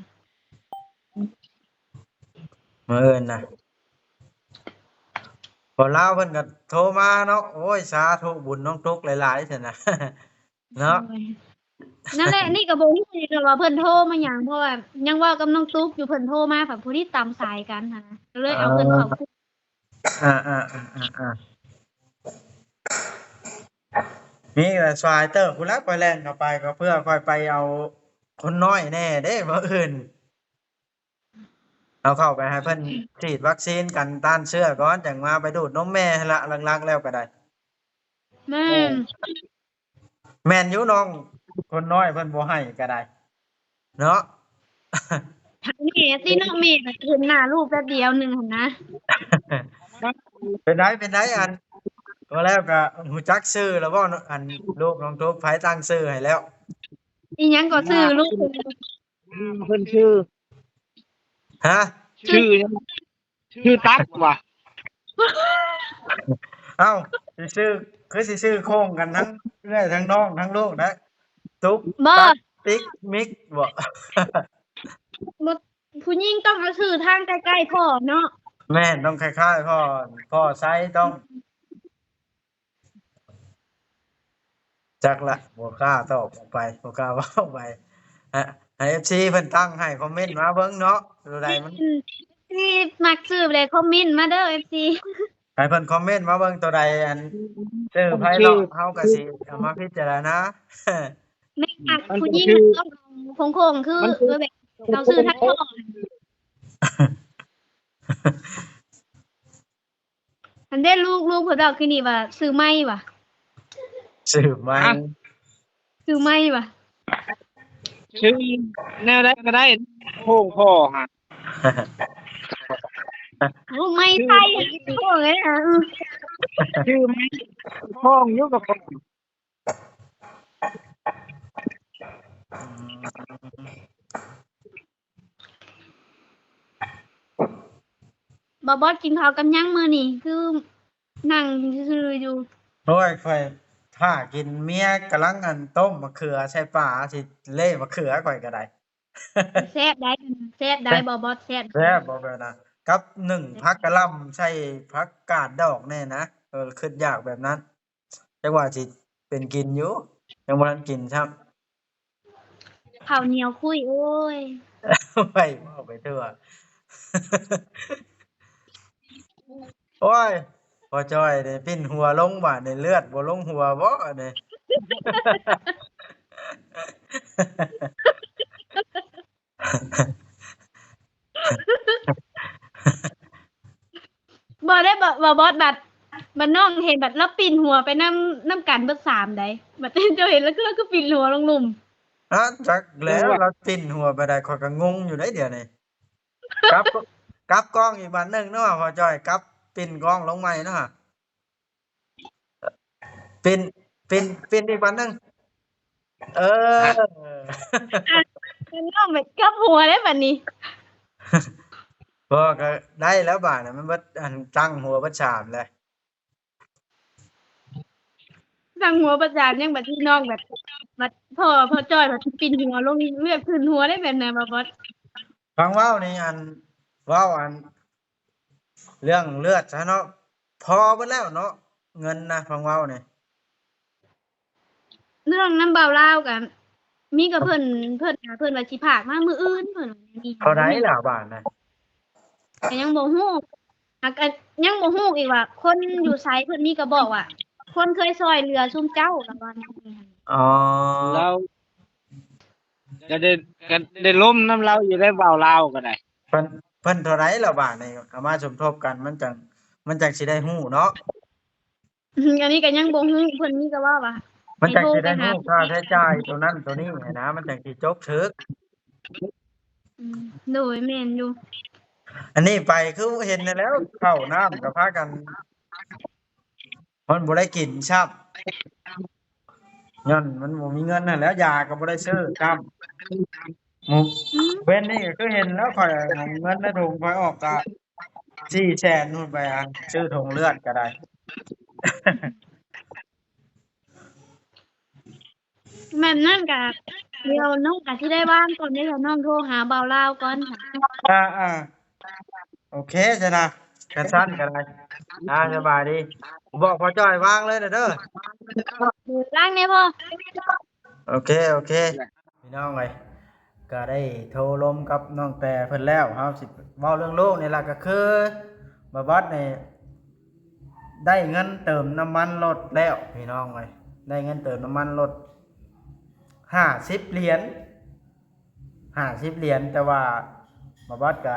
ມື້ອື່ນນະ ບໍ່ລາວເພິ່ນກໍໂທມາເນາະ. ໂອ້ຍ ສາທຸບຸນນ້ອງຕຸກຫຼາຍໆຊັ້ນນະ ເນາະ. ໂດຍ ນັ້ນແຫຼະ ນີ້ກໍບໍ່ຮູ້ຄືກັນວ່າເພິ່ນໂທມາຫຍັງ ເພາະວ່າຍັງເວົ້າກັບນ້ອງຕຸກຢູ່ ເພິ່ນໂທມາ ພັດພໍດີຕຳສາຍກັນຫັ້ນນະ ກໍເລີຍເອົາເພິ່ນເຂົ້າ ອາໆໆໆ ນີ້ກໍສາຍເຕີບພຸ້ນແຫຼະ ຂ້ອຍແລ່ນເຂົ້າໄປກໍເພື່ອຂ້ອຍໄປເອົາຄົນນ້ອຍແດ່ເດ້ມື້ອື່ນ. ເອົາເຂົ້າໄປໃຫ້ເພິ່ນ ອືມ ສີດວັກຊີນກັນຕ້ານເຊື້ອກ່ອນ ຈັ່ງມາໄປດູດນົມແມ່ຫັ້ນລະ ຫຼັກໆແລ້ວກໍໄດ້. ແມ່ນ ແມ່ນຢູ່ ນ້ອງຄົນນ້ອຍເພິ່ນບໍ່ໃຫ້ກໍໄດ້ເນາະ. ຖາມແມ່ຕິເນາະ ແມ່ກໍເຫັນໜ້າລູກແປັບດຽວໜຶ່ງຫັ້ນນະ. ເປັນໃດ ເປັນໃດ ອັນ ວ່າແລ້ວກໍຮູ້ຈັກຊື່ແລ້ວບໍ່? ອັນ ລູກນ້ອງທຸກ ໃຜຕັ້ງຊື່ໃຫ້ແລ້ວ? ອີ່ຫຍັງກໍຊື່ລູກ? ອືມ ເພິ່ນຊື່ ຮະ? ຊື່ຫຍັງ? ຊື່ຕັກວ່າ. ເອົ້າ ຊິຊື່ ຄືຊິຊື່ໂຄ້ງກັນທັງເອື້ອຍທັງນ້ອງທັງລູກນະ ຕຸກ ຕັກ ຕິກ ມິກບໍ? ບໍ່ ຜູ້ຍິງຕ້ອງເອົາຊື່ທາງໃກ້ໆພໍ່ເນາະ. ແມ່ນ ຕ້ອງຄ້າຍໆພໍ່ ພໍ່ໄຊຕ້ອງ ຈັກລະ ບໍ່ກ້າຕອບອອກໄປ ບໍ່ກ້າເວົ້າໄປ. ໃຫ້ ໃຫ້ເອັຟຊີເພິ່ນຕັ້ງໃຫ້ຄອມເມັນມາເບິ່ງເນາະ ຕົວໃດມັນ ເອັຟຊີມັກຊື່ໃດຄອມເມັນມາເດີ ເອັຟຊີ ໃຫ້ເພິ່ນຄອມເມັນມາເບິ່ງຕົວໃດ ອັນ ຊື່ໃຜເນາະ ເຮົາກໍຊິເອົາມາພິຈາລະນາ. ແມ່ນ ຜູ້ຍິງມັນຕ້ອງໂຄ້ງໆ ຄື ຄືແບບເອົາຊື່ທັກພໍ່. ອັນເດ້ ລູກ ລູກເພິ່ນເວົ້າຄືນີ້ວ່າ ຊື່ໄມ້ວ່າ ຊື່ໄມ້ ຮະ? ຊື່ໄມ້ວ່າ ຊື່ແນວໃດກໍໄດ້ ໂຄ້ງພໍຫັ້ນ. ໂອ້ ໄມ້ໄຜ່ ໂອ້ຍ ອື ຊື່ໄມ້ ໂຄ້ງຢູ່ກັບ ອືມ ບ່າວບອດກິນເຂົ້າກັບຫຍັງມື້ນີ້ ຄືນັ່ງຊື່ຢູ່? ໂອ້ຍ ຂ້ອຍຖ້າກິນ ເມຍກຳລັງ ອັນ ຕົ້ມໝາກເຂືອໃສ່ປາ ຊິເລະໝາກເຂືອຂ້ອຍກໍໄດ້. ແຊບໄດ໋ ແຊບໄດ໋ ແຊບ ບ່າວບອດ ແຊບ ແຊບບໍ່ແບບນັ້ນ ກັບໜຶ້ງ ອືມ ຜັກກະຫຼ່ຳໃສ່ຜັກກາດດອກແນ່ນະ. ເອີ ຄິດຢາກແບບນັ້ນ. ຈັກວ່າຊິເປັນກິນຢູ່ ຍັງບໍ່ທັນກິນຊ້ຳ. ເຂົ້າໜຽວຄຸຍ ໂອ້ຍ ໄວ້ເວົ້າໄປທົ່ວ. ໂອ້ຍ ພໍ່ຈ້ອຍນີ້ປິ່ນຫົວລົງບາດນີ້ ເລືອດບໍ່ລົງຫົວບໍ່ນີ້? ບໍ່ໄດ້ ບໍ່ ບໍ່ບອດ ບັດ ບັດນ້ອງເຫັນ ບັດລາວປິ່ນຫົວໄປນຳ ນຳກັນເບິດສາມໃດ໋ ບັດເຈົ້າເຫັນລາວຄື ລາວຄືປິ່ນຫົວລົງລຸ່ມ. ອາ ຈັກແລ້ວ ລາວປິ່ນຫົວໄປໃດ ຂ້ອຍກໍງົງຢູ່ໃດ໋ດຽວນີ້. ກັບ ກັບກ້ອງອີກບາດໜຶ່ງເນາະ ພໍ່ຈ້ອຍ ກັບປິ່ນກ້ອງລົງໃໝ່ເນາະ. ປິ່ນ ປິ່ນ ປິ່ນອີກບາດໜຶ່ງ ເອີ ອ່ະ ນ້ອງແບບກັບຫົວເດ້ບາດນີ້. ບໍ່ ກໍໄດ້ແລ້ວບາດນີ້ ມັນເບິດ ອັນ ຕັ້ງຫົວເບິດສາມແລ້ວ ຕັ້ງຫົວເບິດສາມ ຍັງບາດທີ່ນ້ອງແບບ ບັດພໍ່ ພໍ່ຈ້ອຍ ບັດປິ່ນຫົວລົງ ເລືອດຂຶ້ນຫົວເດ້ແບບນັ້ນ ບໍ່ບອດ. ຟັງເວົ້ານີ້ ອັນ ເວົ້າ ອັນ ເລື່ອງເລືອດຊະເນາະ ພໍເບິດແລ້ວເນາະ ເງິນນະ ຟັງເວົ້ານີ້. ເລື່ອງນຳບ່າວລາວກະມີກະເພິ່ນ ເພິ່ນ ເພິ່ນວ່າຊິພາກມາມື້ອື່ນ ເພິ່ນວ່າແນວນີ້. ເທົ່າໃດລະບາດນະ? ກະຍັງບໍ່ຮູ້ ຫາກະຍັງບໍ່ຮູ້ອີກວ່າຄົນຢູ່ໃສ ເພິ່ນມີກະບອກວ່າ ຄົນເຄີຍຊ່ອຍເຫຼືອຊຸມເຈົ້າ ລາວວ່າແນວນີ້. ອໍ ລາວ ກະໄດ້ ກະໄດ້ລົມນຳລາວຢູ່ໄດ໋ ເວົ້າລາວກະໄດ້. ເພິ່ນ ເພິ່ນເທົ່າໃດລະບາດນີ້ ເອົາມາສົມທົບກັນ ມັນຈັ່ງ ມັນຈັ່ງຊິໄດ້ຮູ້ເນາະ. ອືມ ອັນນີ້ກະຍັງບໍ່ຮູ້ ເພິ່ນມີກະເວົ້າວ່າ ມັນຈັ່ງຊິໄດ້ຮູ້ຄ່າໃຊ້ຈ່າຍໂຕນັ້ນໂຕນີ້ຫັ້ນນະ ມັນຈັ່ງຊິຈົບຖືກ. ອືມ ໂດຍ ແມ່ນຢູ່. ອັນນີ້ໄປຄືເຫັນນັ້ນແຫຼ້ວ ເຂົ້ານ້ຳກະພາກັນ ມັນບໍ່ໄດ້ກິນຊ້ຳ ຍ້ອນມັນບໍ່ມີເງິນຫັ້ນແຫຼ້ວ ຢາກະບໍ່ໄດ້ຊື້ຊ້ຳ. ມື້ ອືມ ເວັນນີ້ກະຄືເຫັນແລ້ວ ຂ້ອຍເອົາເງິນໃນຖົງຂ້ອຍອອກກະສີ່ແສນພຸ້ນໄປ ອັນ ຊື້ຖົງເລືອດກະໄດ້. ແມ່ນນັ້ນກະ ດຽວນ້ອງກະຊິໄດ້ວາງກ່ອນເດ້ ດຽວນ້ອງໂທຫາບ່າວລາວກ່ອນ. ອ່າໆ ໂອເຄຊັ້ນນະ ຄັນຊັ້ນກະໄດ້. ອ່າ ສະບາຍດີ ບອກພໍ່ຈ້ອຍວາງເລີຍເດີ ວາງແດ່ພໍ່. ໂອເຄ ໂອເຄ ພີ່ນ້ອງເອີຍ ກະໄດ້ໂທລົມກັບນ້ອງແຕ່ເພິ່ນແລ້ວ ເຮົາຊິເວົ້າເລື່ອງລູກນີ້ລະ ກະຄື ບ່າວບອດນີ້ ໄດ້ເງິນເຕີມນ້ຳມັນລົດແລ້ວ ພີ່ນ້ອງເອີຍ ໄດ້ເງິນເຕີມນ້ຳມັນລົດຫ້າສິບຫຼຽນ ຫ້າສິບຫຼຽນ ແຕ່ວ່າບ່າວບອດກະ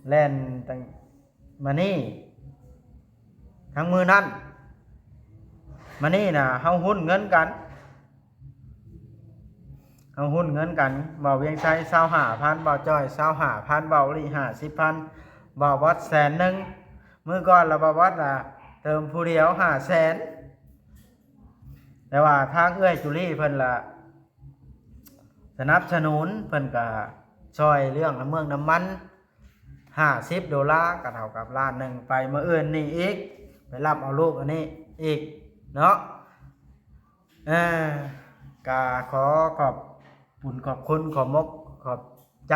ແລ່ນຕັ້ງ ມານີ້ ທັງມື້ນັ້ນ ມານີ້ນະ ເຮົາຮຸ້ນເງິນກັນ ເຮົາຮຸ້ນເງິນກັນ ບ່າວວຽງໄຊ ຊາວຫ້າພັນ, ບ່າວຈ້ອຍ ຊາວຫ້າພັນ, ບ່າວລີ ຫ້າສິບພັນ, ບ່າວບອດ ແສນໜຶ່ງ. ມື້ກ່ອນລະ ບ່າວບອດລະເຕີມຜູ້ດຽວ ຫ້າແສນ. ແຕ່ວ່າທາງເອື້ອຍຈູລີເພິ່ນລະສະໜັບສະໜູນ ເພິ່ນກະຊ່ອຍເລື່ອງນ້ຳເມືອກນ້ຳມັນ ຫ້າສິບໂດລາ ກະເທົ່າກັບລ້ານໜຶ່ງ. ໄປມື້ອື່ນນີ້ອີກ ໄປຮັບເອົາລູກອັນນີ້ອີກເນາະ. ເອີ ກະຂໍຂອບບຸນຂອບຄຸນ ຂອບມົກຂອບໃຈ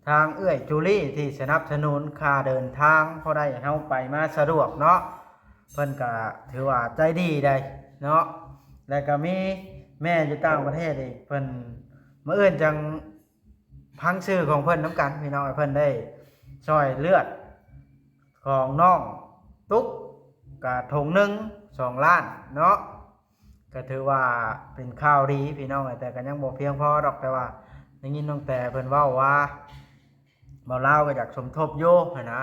ທາງເອື້ອຍຈູລີທີ່ສະໜັບສະໜູນຄ່າເດີນທາງ ພໍໄດ້ເຮົາໄປມາສະດວກເນາະ. ເພິ່ນກະຖືວ່າໃຈດີໄດ໋ເນາະ. ແລະກະມີແມ່ຢູ່ຕ່າງປະເທດອີກ ເພິ່ນ ມື້ອື່ນຈັ່ງ ຟັງຊື່ຂອງເພິ່ນນຳກັນ ພີ່ນ້ອງ. ເພິ່ນໄດ້ຊ່ອຍເລືອດຂອງນ້ອງຕຸກ ກະຖົງໜຶ່ງ ສອງລ້ານເນາະ. ກະຖືວ່າເປັນຂ່າວດີ ພີ່ນ້ອງ, ແຕ່ກະຍັງບໍ່ພຽງພໍດອກ. ແຕ່ວ່າໄດ້ຍິນນ້ອງແຕເພິ່ນເວົ້າວ່າ ເບົາລາວກະຢາກສົມທົບຢູ່ຫັ້ນນະ.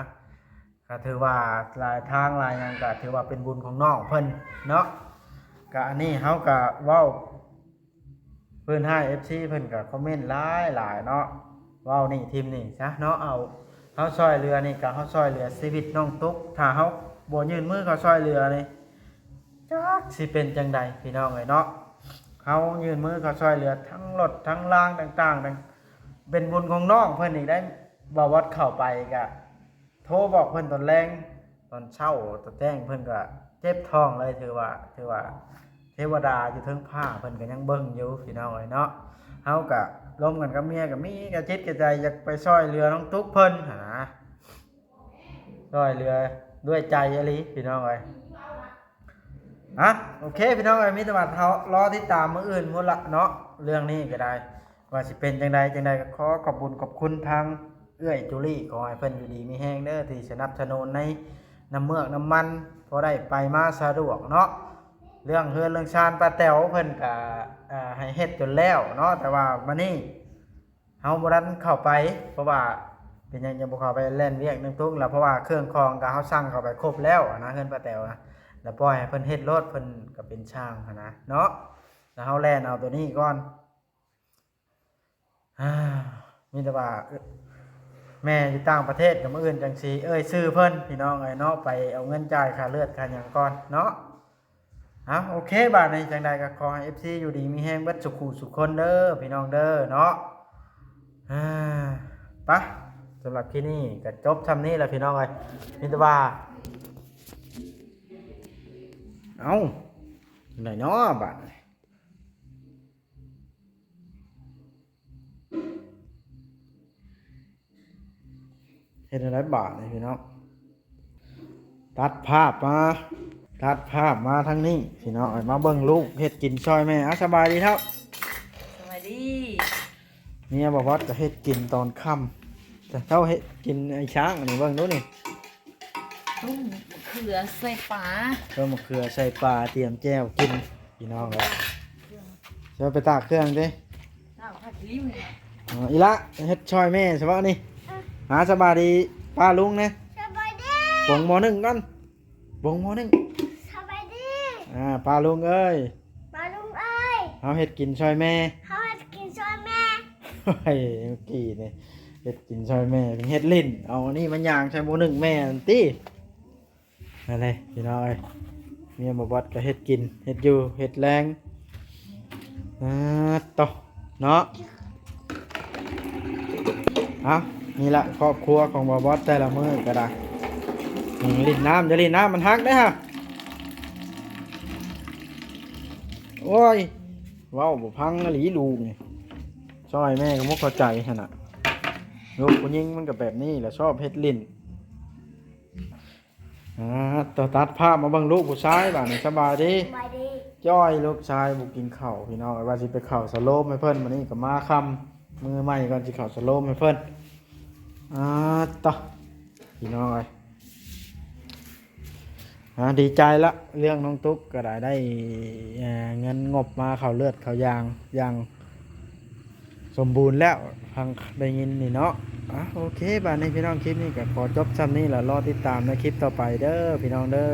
ກະຖືວ່າຫຼາຍທາງຫຼາຍຫຍັງ ກະຖືວ່າເປັນບຸນຂອງນ້ອງເພິ່ນເນາະ. ກະອັນນີ້ເຮົາກະເວົ້າ ເພິ່ນໃຫ້ເອັຟຊີເພິ່ນກໍຄອມເມັນຫຼາຍໆເນາະ, ເວົ້ານີ້ຖິ້ມນີ້ຊະເນາະ. ເອົາ ເຮົາຊ່ອຍເຫຼືອນີ້ກໍເຮົາຊ່ອຍເຫຼືອຊີວິດນ້ອງຕຸກ, ຖ້າເຮົາບໍ່ຍື່ນມືເຂົ້າຊ່ອຍເຫຼືອນີ້ ຈັກຊິເປັນຈັ່ງໃດພີ່ນ້ອງເອີຍເນາະ. ເຮົາຍື່ນມືເຂົ້າຊ່ອຍເຫຼືອທັງລົດທັງລາງຕ່າງໆ ເປັນບຸນຂອງນ້ອງເພິ່ນອີກໄດ໋. ບ່າວວັດເຂົ້າໄປກໍ ໂທບອກເພິ່ນຕອນແລງ, ຕອນເຊົ້າຕອນແຈ້ງເພິ່ນກໍເຈັບທ້ອງເລີຍ. ຖືວ່າ ຖືວ່າເທວະດາຢູ່ເທິງຟ້າເພິ່ນກໍຍັງເບິ່ງຢູ່ພີ່ນ້ອງເອີຍເນາະ. ເຮົາກໍລົມກັນກັບເມຍກໍມີກະຈິດກະໃຈຢາກໄປຊ່ອຍເຫຼືອນ້ອງຕຸກເພິ່ນຫັ້ນນະ, ຊ່ອຍເຫຼືອດ້ວຍໃຈອີ່ຫຼີພີ່ນ້ອງເອີຍ. ອ່ະ ໂອເຄພີ່ນ້ອງເອີຍ, ມີແຕ່ວ່າເຮົາລໍຕິດຕາມມື້ອື່ນພຸ້ນລະເນາະ, ເລື່ອງນີ້ກໍໄດ້ ວ່າຊິເປັນຈັ່ງໃດຈັ່ງໃດ ກໍຂໍຂອບບຸນຂອບຄຸນທາງເອື້ອຍຈູລີ, ຂໍໃຫ້ເພິ່ນຢູ່ດີມີແຮງເດີ ທີ່ສະໜັບສະໜູນໃນນ້ຳເມືອກນ້ຳມັນ ພໍໄດ້ໄປມາສະດວກເນາະ. ເລື່ອງເຮືອນເລື່ອງຊານປ້າແຕວເພິ່ນກະ ອ່າ ໃຫ້ເຮັດຈົນແລ້ວເນາະ, ແຕ່ວ່າມື້ນີ້ເຮົາບໍ່ທັນເຂົ້າໄປ ເພາະວ່າເປັນຫຍັງຈັ່ງບໍ່ເຂົ້າໄປແລ່ນວຽກໜຶ່ງຕຸງລະ, ເພາະວ່າເຄື່ອງຂອງກະເຮົາສັ່ງເຂົ້າໄປຄົບແລ້ວນະ ເຮືອນປ້າແຕວນະ, ລະປ່ອຍໃຫ້ເພິ່ນເຮັດໂລດ, ເພິ່ນກະເປັນຊ່າງຫັ້ນນະເນາະ. ລະເຮົາແລ່ນເອົາໂຕນີ້ກ່ອນ. ອາ ມີແຕ່ວ່າ ເອີ ແມ່ຢູ່ຕ່າງປະເທດ ກໍມື້ອື່ນຈັ່ງຊິເອີ່ຍຊື່ເພິ່ນ ພີ່ນ້ອງເອີຍເນາະ, ໄປເອົາເງິນຈ່າຍຄ່າເລືອດຄ່າຫຍັງກ່ອນເນາະ. ເອົາ ໂອເຄ ບາດນີ້ຈັ່ງໃດກໍຂໍໃຫ້ເອັຟຊີຢູ່ດີມີແຮງເບິດສູ່ຄູ່ສູ່ຄົນເດີ ພີ່ນ້ອງເດີເນາະ. ອາ ປະ ສຳລັບຄລິບນີ້ກໍຈົບຊ່ຳນີ້ລະ ພີ່ນ້ອງເອີຍ. ມີແຕ່ວ່າ ເອົ້າ ຈັ່ງໃດເນາະບາດນີ້ ເຮັດແນວໃດບາດນີ້ພີ່ນ້ອງ? ຕັດພາບມາ ຕັດພາບມາທາງນີ້ພີ່ນ້ອງເອີຍ, ມາເບິ່ງລູກເຮັດກິນຊ່ອຍແມ່. ເອົາ ສະບາຍດີເຖົ້າ. ສະບາຍດີ. ເມຍບ່າວວັດກໍເຮັດກິນຕອນຄ່ຳ, ແຕ່ເຈົ້າເຮັດກິນໄອ້ຊ້າງນີ້ ເບິ່ງດູນີ້. ຕົ້ມມະເຂືອໃສ່ປາ ຕົ້ມມະເຂືອໃສ່ປາ ຕຽມແຈ່ວກິນ ພີ່ນ້ອງເອີຍ. ຊິເອົາໄປຕາກເຄື່ອງຕິ? ຕາກຜັກລິ້ວນີ້. ອໍ ອີ່ຫຼ້າເຮັດຊ່ອຍແມ່ຊະບໍນີ້. ຫາສະບາຍດີປ້າລຸງແດ່. ສະບາຍດີ. ບົງໝໍ້ໜຶ້ງກ່ອນ ບົງໝໍ້ໜຶ້ງ. ສະບາຍດີ. ອາ ປ້າລຸງເອີຍ ປ້າລຸງເອີຍ ເຮົາເຮັດກິນຊ່ອຍແມ່ ເຮົາເຮັດກິນຊ່ອຍແມ່. ໂອ້ຍ ເມື່ອກີ້ນີ້ເຮັດກິນຊ່ອຍແມ່ ເຮັດຫຼິ້ນ ເອົາອັນນີ້ມາຍ່າງໃສ່ໝໍ້ໜຶ້ງແມ່ຫັ້ນຕິ. ນັ້ນແຫຼະພີ່ນ້ອງເອີຍ ເມຍບ່າວວັດກໍເຮັດກິນ ເຮັດຢູ່ເຮັດແລງ. ອາ ໂຕ ເນາະ. ເອົ້າ ນີ້ລະຄອບຄົວຂອງບ່າວບອດແຕ່ລະມື້ກໍໄດ້. ອືມ ຫຼິ້ນນ້ຳ ຢ່າຫຼິ້ນນ້ຳ ມັນຫັກເດ້ຫະ. ໂອ້ຍ ເວົ້າບໍ່ຟັງອີ່ຫຼີລູກນີ້ ຊ່ອຍແມ່ກໍບໍ່ເຂົ້າໃຈຫັ້ນນະ. ລູກຜູ້ຍິງມັນກໍແບບນີ້ແຫຼະ ຊອບເຮັດຫຼິ້ນ. ອ່າ ຕັດພາບມາເບິ່ງລູກຜູ້ຊາຍບາດນີ້. ສະບາຍດີ ສະບາຍດີ. ຈ້ອຍ ລູກຊາຍບໍ່ກິນເຂົ້າ ພີ່ນ້ອງເອີຍ ວ່າຊິໄປເຂົ້າສະໂລມໃຫ້ເພິ່ນ, ມື້ນີ້ກໍມາຄ່ຳ ມື້ໃໝ່ກ່ອນຊິເຂົ້າສະໂລມໃຫ້ເພິ່ນ. ອ່າ ຕະ ພີ່ນ້ອງເອີຍ ອ່າ ດີໃຈລະ ເລື່ອງນ້ອງຕຸກກໍໄດ້ ໄດ້ ເອີ ເງິນງົບມາເຂົ້າເລືອດເຂົ້າຢາງ ຢ່າງ ສົມບູນແລ້ວ ຟັງໄດ້ຍິນນີ້ເນາະ. ອ່ະ ໂອເຄ ບາດນີ້ພີ່ນ້ອງ ຄລິບນີ້ກໍຂໍຈົບຊ່ຳນີ້ລະ ລໍຕິດຕາມໃນຄລິບຕໍ່ໄປເດີພີ່ນ້ອງເດີ.